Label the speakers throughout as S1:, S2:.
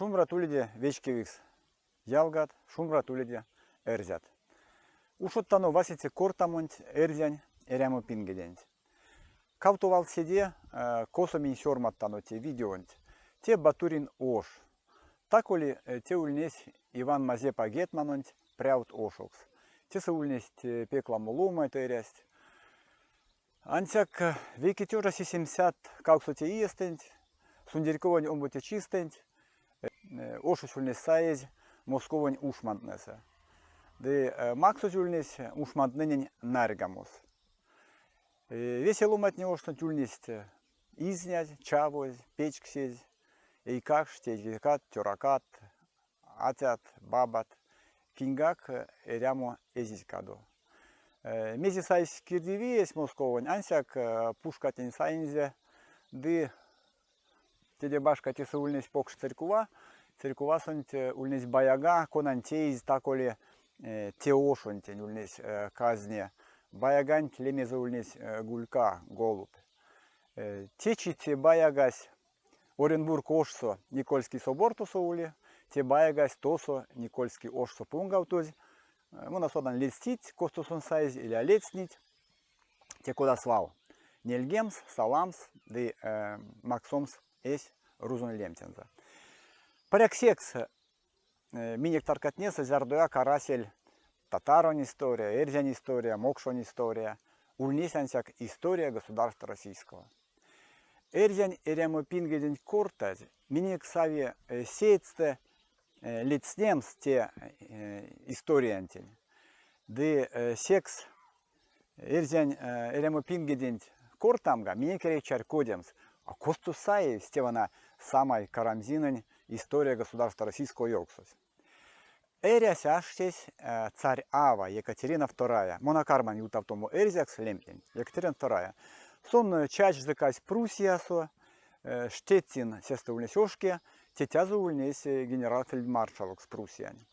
S1: Шумбрат уледе, вечкевикс ялгат, шумбрат уледе, эрзят. Ушодтано васенце кортамонть эрзянь эрямо пингеденть. Кавто валт седе, косо минь сёрмадтано те видеонть. Те Батурин ош. Тако-ли те ульнесь Иван Мазепа гетманонть прявт ошокс. Тесэ ульнесть пек ламо ломанть эрясть. Ансяк вейке тёжа сисемсядт кавксоце иестэнть, сундерьковонь омбоце чистэнть, ошось ульнесь саезь Московонь ушмантнэсэ. Ды максозь ульнесь ушмантнэнень нарьгамос. Весе ломантне ошсонть ульнесть изнязь, чавозь, печксезь, эйкакшт, тейтерькат, цёракат, атят, бабат, киньгак эрямо эзизь кадо. Мезе сайсь кирдивиесь Московонь, ансяк пушкатнень саинзе ды теде башка тесэ ульнесь покш церькува. Церькувасонть ульнесь баяга, конань теизь тако-ли те ошонтень ульнесь казне. Баяганть лемезэ ульнесь Гулька, голубь. Течи те баягась Оренбург ошсо Никольский собор тосо ули, те баягась тосо Никольский ошсо понгавтозь. Мон а содан, ледстить, косто сон саезь или а ледстнить. Те кода свал. Нельгемс, саламс ды максомс эсь рузонь лемтензэ. Паряк секс минек таркатнесэ зярдояк арасель татаронь история, эрзянь история, мокшонь история. Ульнесь ансяк история государства российского. Эрзянь эрямопингеденть кортазь, минек сави сеедьстэ ледстнемс те историянтень. Ды секс эрзянь эрямопингеденть кортамга минек эряви чарькодемс, а косто саевсь те вана самай Карамзинэнь История государства российского ёвксось. Эрясь-аштесь царь-ава Екатерина Вторая, мон а карман ютавтомо эрзякс лемтнень, Екатерина Вторая. Сон чачсь ды кассь Пруссиясо, Штеттин сестэ ульнесь ошке, тетязо ульнесь генерал-фельдмаршалокс Пруссиянь.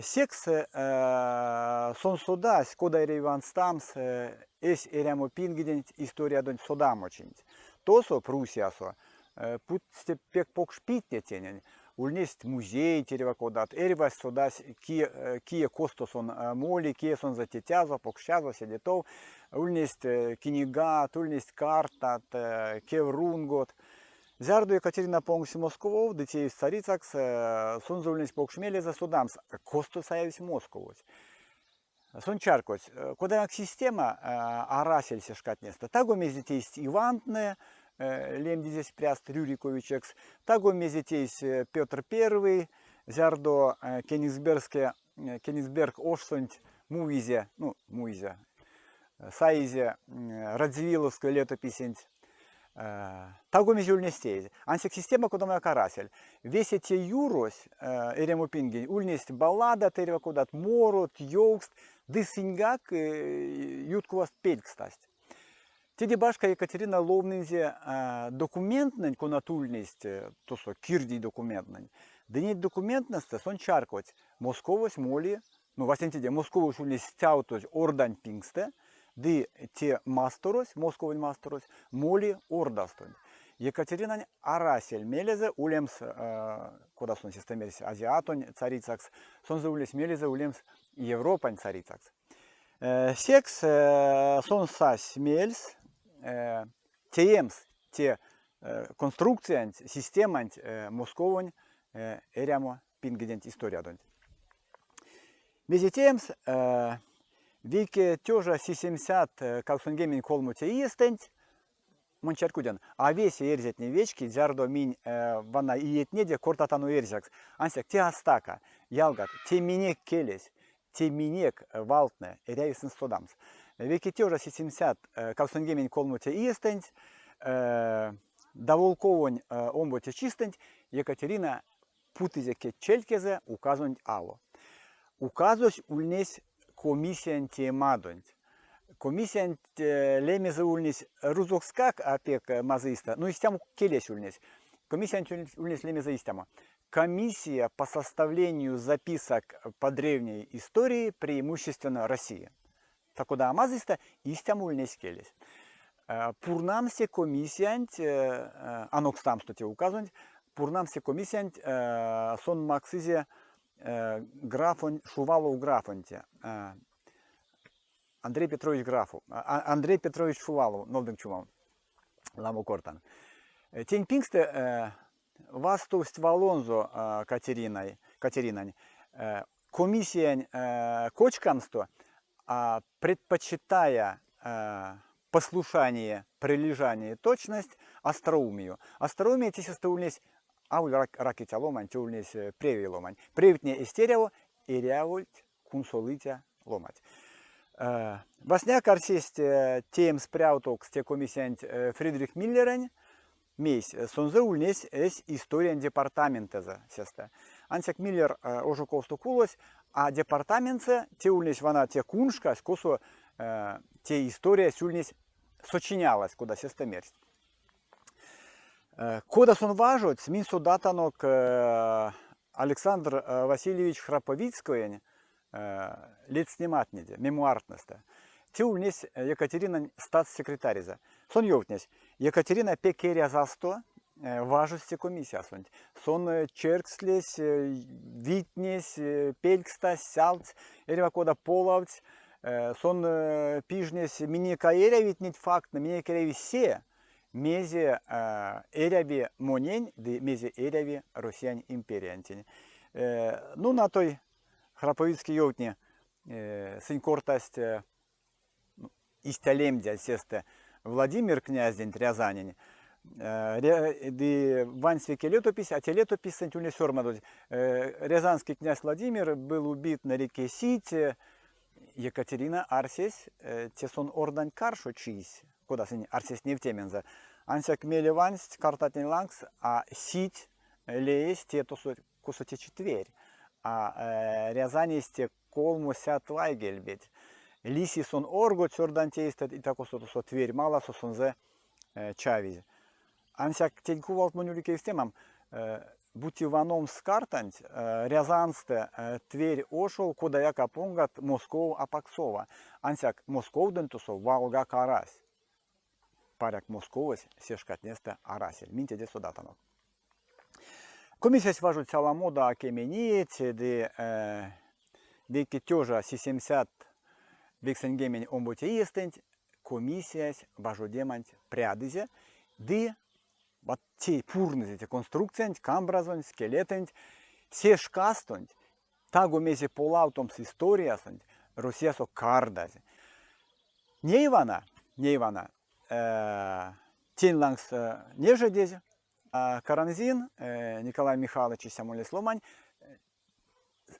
S1: Секс сон содась, кода эряви ванстамс эсь эрямопингеденть историядонть содамочинть. Тосо, Пруссиясо, путсть пек покш питне тенень. Ульнесть музейть эрьва кодат, эрьвась содась, кие, кие косто сон моли, кие сонзэ тетязо, покштязо, седе тов. Ульнесть книгат, ульнесть картат, кеврунгот. Зярдо Екатерина понгсь Московов ды теевсь царицакс, сонзэ ульнесь покш мелезэ содамс, косто саевсь Московось. Сон чарькодсь, кодаяк система арасель се шкатнестэ. Таго мезе тейсть Ивантнэ, лемдизесь пряст Рюриковичекс, таго мезе тейсь Петр Первый, зярдо Кенигсбергске, Кенигсберг ошсонть муизе, ну, муизе, саизе Радзивилловской летописенть. Таго мезе ульнесь теезь. Ансяк система кодамояк арасель. Весе те юрось эрямопингень ульнесть балладат, эрьва кодат морот, ёвкст, ды сыньгак ютковаст пелькстасть. Теде башка Екатерина ловнынзе документтнэнь, конат ульнесть тосо кирдий документтнэнь. Ды неть документтнэстэ сон чарькодсь, Московось моли, ну, васенцеде, Московось ульнесь стявтозь Орданть пингстэ, ды те масторось, Московонь масторось, моли Ордастонть. Екатеринань арасель мелезэ улемс, кода сон сестэ мерсь, азиатонь царицакс, сонзэ ульнесь мелезэ улемс Европань царицакс. Секс сон сась мельс теемс те конструкциянть, системанть Московонь эрямо пингеденть историядонть. Мезе теемс, вейке тёжа сисемсядт 83 иестэнть, мон чарькодян, а весе эрзятне вечкить, зярдо минь вана иетнеде кортатано эрзякс. Ансяк те а стака, ялгат, те минек келесь, те минек валтнэ, эряви сынст содамс. Вейке тёжа сисемсядт 83 иестэнть даволковонь омбоце чистэнть Екатерина путызе кедьчелькезэ указонть ало. Указось ульнесь комиссиянь темадонть. Комиссиянть лемезэ ульнесь рузокскак а пек мазыйстэ, но истямо келесь ульнесь. Комиссиянть ульнесь лемезэ истямо. Комиссия по составлению записок по древней истории преимущественно России. Та кода а мазыйстэ, истямо ульнесь келесь. Пурнамс те комиссиянть, анокстамсто те указонть, Пурнамс те комиссиянть сон максызе графонь Шувалов графоньте. Андрей Петрович Графов, Андрей Петрович Шувалов, нолдынк чумом, ламо кортан. Тень пингстэ вастовсть валонзо Катериной, Катеринань комиссиянь кочкамсто, предпочитая послушание, прилежание, точность остроумию. Остроумие те сестэ ульнесь аволь ракиця ломань, те ульнесь превей ломань. Превтне эзть эряво, эрявольть кунсолыця ломать. Васняк арсесть теемс прявтокс те комиссиянть Фридрих Миллерэнь, мейсь сонзэ ульнесь эсь историянь департаментэзэ сестэ. Ансяк Миллер ожоковсто кулось, а департаментсэ те ульнесь вана те куншкась, косо те историясь ульнесь сочинялась, кода сестэ мерсть. Кода сон важодсь, минь содатанок Александр Васильевич Храповицкоень ледстнематнеде, мемуартнэстэ. Те ульнесь Екатеринань статс-секретарезэ. Сон ёвтнесь, Екатерина пек эрязасто важодсь те комиссиясонть. Сон черькслесь, витнесь, пелькстась, сялдсь, эрьва кода полавтсь. Сон пижнесь, минек а эрявить неть факттнэ, минек эряви се, мезе эряви монень ды мезе эряви Россиянь империянтень. Ну, натой Храповицкий ёвтни, сынь кортасть истя лемдязь сестэ Владимир князенть Рязанень, ды вансь веке летопись, а те летописьсэнть ульнесь сёрмадозь: Рязанский князь Владимир был убит на реке Сить. Екатерина арсесь, те сон ордань каршо чийсь, кода сынь арсесть невтемензэ. Ансяк мейле вансть картатнень лангс, а Сить леесь те тосо косо течи Тверь, а Рязанесь те 300 вайгельбеть. Лиси сон оргодсь орданть эйстэ и та-косо тосо Тверь маласо сонзэ чавизь. Ансяк тень кувалт монь ули кевкстемам, бути ваномс картанть, Рязанстэ Тверь ошов кодаяк а понгат Москов апак сова. Ансяк Московдонть тосо валгак арась. Паряк, Московось се шкатнестэ арасель. Минь теде содатанок. Комиссиясь важодсь аламодо а кемениеть ды вейке тёжа сисемсядт 92 иестэнть комиссиясь важодеманть прядызе ды вот те пурнызе те конструкциянть, камбразонть, скелетэнть. Се шкастонть таго мезе полавтомс историясонть Россиясо кардазь. Ней вана, ней вана, тень лангс нежедезь, Карамзин, Николай Михайлович истямо ломань,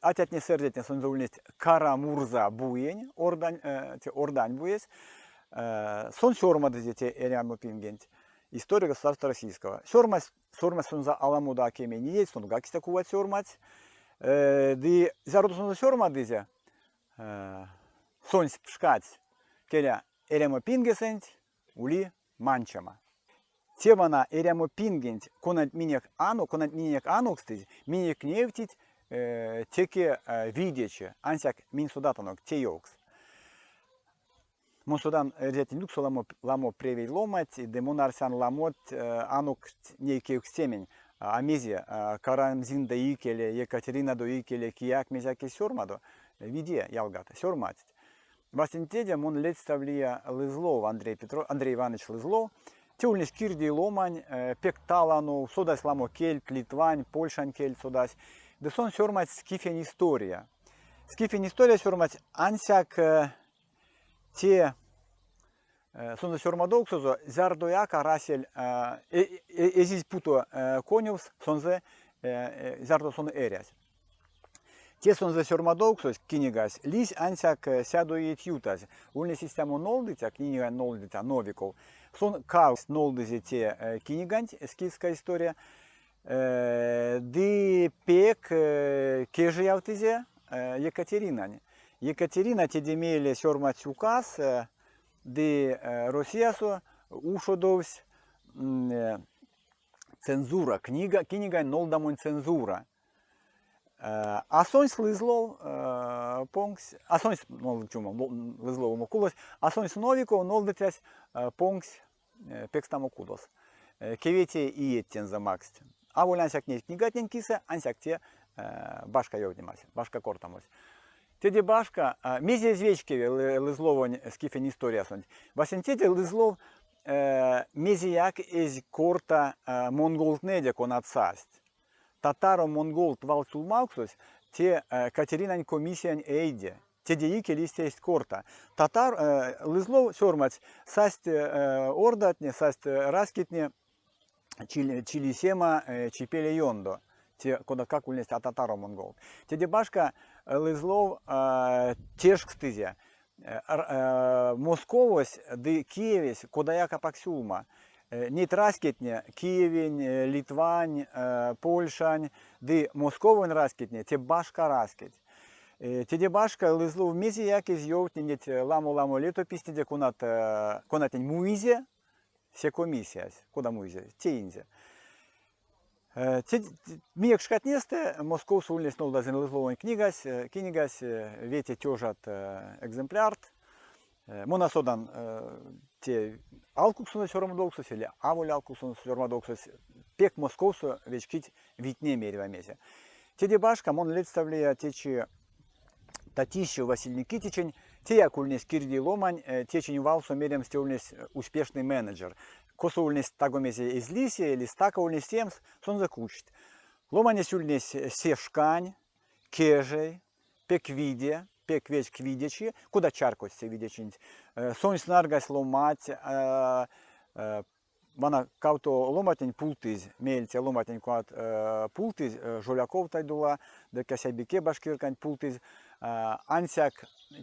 S1: атятне-сэрдятне сонзэ ульнесть Карамурза буень, Ордань, те Ордань буесь. Сон сёрмадызе те эрямо пингенть История государства российского. Сёрмась, сёрмась сонзэ аламодо а кемень иеть, сонгак истя кувать сёрмадсь. Ды зярдо сонзэ сёрмадызе, сонсь пшкадсь, келя, эрямо пингесэнть ули манчема. Те вана эрямо пингенть, конанть минек ано, конанть миненек анокстызь, минек невтить теке видечи, ансяк минь содатанок те ёвкс. Мон содан, эрзятнень ютксо ламо, ламо превей ломанть, ды мон арсян ламот анокт ней кевкстемень, а мезе, Карамзиндэ икеле, Екатеринадо икеле кияк мезяк эзь сёрмадо? Виде, ялгат, сёрмадсть. Васень теде мон ледставлия Лызлов Андрей, Петро, Андрей Иванович Лызлов. Те ульнесь кирдий ломань, пек таланов, содась ламо кельть, литвань, польшань кельть содась. Ды сон сёрмадсь скифень история. Скифень история сёрмадсь ансяк те сонзэ сёрмадовксозо зярдояк арасель, эзизь путо конёвс сонзэ, зярдо сон эрясь. Те сонзэ сёрмадовксось, книгась, лиссь ансяк сядо иеть ютазь. Ульнесь истямо нолдыця, книгань нолдыця Новиков. Сон кавксть нолдызе те книганть «Скифская история», ды пек кежиявтызе Екатеринань. Екатерина теде мейле сёрмадсь указ, ды Россиясо ушодовсь цензура, книга, книгань нолдамонь цензура. А сонсь Лызлов понгсь, а сонсь, чумо, Лызлов кулось, а сонсь Новиков нолдыцясь понгсь пекстамо кудос. Кеветее иеть тензэ макссть. Аволь ансяк неть книгатнень кисэ, ансяк те башка ёвтнемась, башка кортамось. Теде башка, мезе эзь вечкеве Лызловонь скифень историясонть? Васенцеде Лызлов мезеяк эзь корта монголтнэде, конат састь. Татаро-монголт валсюлмавксось те Катеринань комиссиянь эйде. Теде икеле эзть корта. Татар Лызлов сёрмадсь, састь ордатне, састь раськетне чилисема чипеле ёндо, те кодаткак ульнесть а татаро-монголт. Теде башка Лызлов тешкстызе, Московось ды Киевесь кодаяк апак сюлма. Неть раськетне, Киевень, Литвань, Польшань ды Московонь раськетне, те башка раськеть. Теде башка Лызлов мезеяк эзь ёвтне неть ламо-ламо летописьтнеде, конат, конатнень муизе се комиссиясь, кода муизе, теинзе. Минек шкатнестэ Московсо ульнесь нолдазь Лызловонь книгась, книгась вете тёжат экземплярт. Мон а содан, те алкуксонь сёрмадовксось или аволь алкуксонь сёрмадовксось, пек Московсо вечкить витнеме эрьва мезе. Теде башка мон ледставлия течи Татищев Василий Никитичень, теяк ульнесь кирдий ломань, течинь валсо меремс те ульнесь успешный менеджер. Косо ульнесь таго мезе эзь лисе или стака ульнесь теемс, сонзэ кучсть. Ломанесь ульнесь се шкань, кежей, пек виде, пек вечк видечи, кода чарькодсь се видечинть. Сонсь наргась ломать, вана кавто ломатнень пултызь, меельце ломатнень конат пултызь, Жоляков Тайдула ды Касябике башкирканть пултызь, ансяк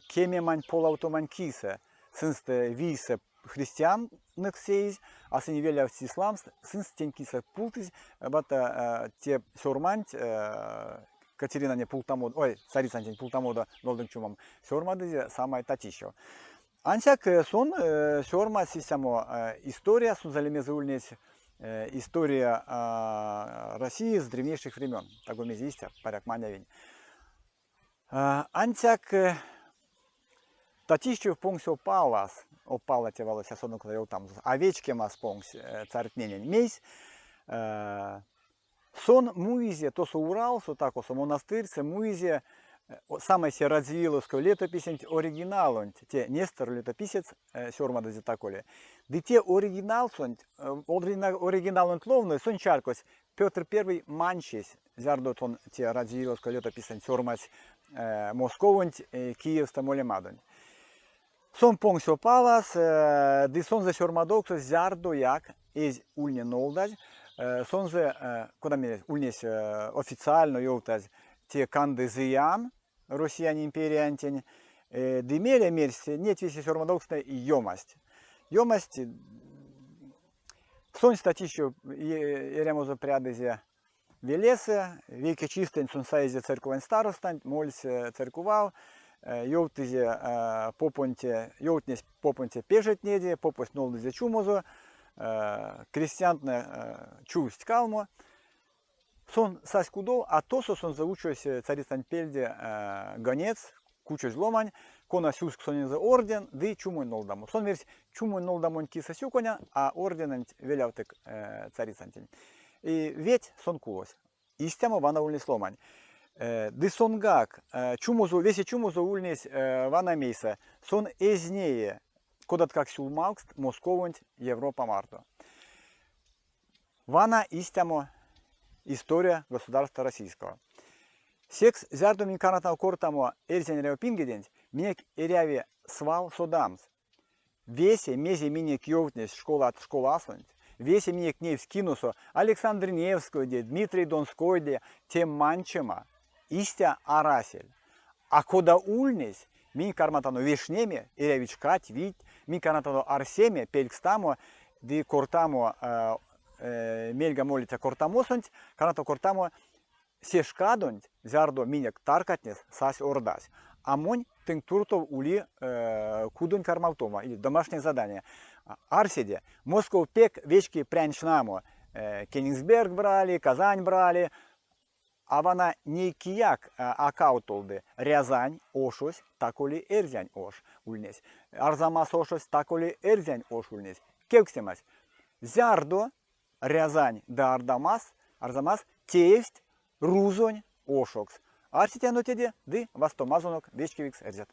S1: кемемань полавтомань кисэ сынст вийсэ христианныкс теизь, а сынь велявтсть исламс, сынст тень кисэ пултызь, вот те сёрманть Катеринане пултамодо, ой, царицантень пултамодо нолдынк чумом, сёрмадызе самай Татищев. Ансяк сон сёрмадсь истямо история, сонзэ лемезэ ульнесь История России с древнейших времен. Таго мезе истя, паряк манявинь. Ансяк Татищев понгсь опалас, опала те валось а содан кода ёвтамс, а вечкемас понгсь царьтненень. Мейсь? Сон муизе тосо Уралсо, такосо монастырьсэ муизе самай се Радзивилловской летописенть оригиналонть, те Нестор летописец сёрмадызе таколе. Ды те оригиналсонть, оригиналонть ловнозь, сон чарькодсь, Петр Первый манчесь, зярдо сон те Радзивилловской летописенть сёрмадсь Московонть Киевстэ молемадонть. Сон понгсь опалас, ды сонзэ сёрмадовксось зярдояк эзь ульне нолдазь. Сонзэ, кода мерезь, ульнесь официально ёвтазь, те канды зыян Россиянь империянтень. Ды мейле мерсь, неть весе сёрмадовкстнэ ёмасть. Ёмасть. Сонсь Татищев эрямозо прядызе Велесэ, вейке чистэнть сон саизе церьковань старостанть, мольсь церькував, ёвтызе попонте, ёвтнесь попонте пежетнеде, попось нолдызе чумозо, крестьянтнэ чувсть калмо. Сон сась кудов, а тосо сонзэ учось царицанть пельде гонец, кучозь ломань, кона сюск сонензэ орден ды чумонь нолдамо. Сон мерсь, чумонь нолдамонть кисэ сюконя, а орденэнть велявтык царицантень. И веть сон кулось. Истямо вана ульнесь ломань. Ды сонгак, чумозо, весе чумозо ульнесь вана мейсэ. Сон эзь нее кодаткак сюлмавкст Московонть Европа марто. Вана истямо история государства российского. Секс, зярдо минь карматано кортамо эрзянь эрямопингеденть, минек эряви свал содамс, весе, мезе минек ёвтнесь школат школасонть, весе минек невтсь киносо Александр Невскойде, Дмитрий Донскойде, те манчема. Истя арасель. А кода ульнесь, минь карматано вешнеме, эрявить шкат, вийть, минь карматано арсеме, пелькстамо ды кортамо мельга молиця кортамосонть, карматано кортамо се шкадонть, зярдо минек таркатнес сась ордась. А монь тынк туртов ули кудонь кармавтома или домашнее задание. Арседе, Москов пек вечки прянь шнамо. Кенигсберг брали, Казань брали, А вана ней кияк а кавтолды, Рязань ошось тако-ли эрзянь ош ульнесь, Арзамас ошось тако-ли эрзянь ош ульнесь. Кевкстемась, зярдо Рязань ды Ардамас Арзамас теевсть рузонь ошокс. Арсетяно теде ды вастомазонок вечкевикс эрзят.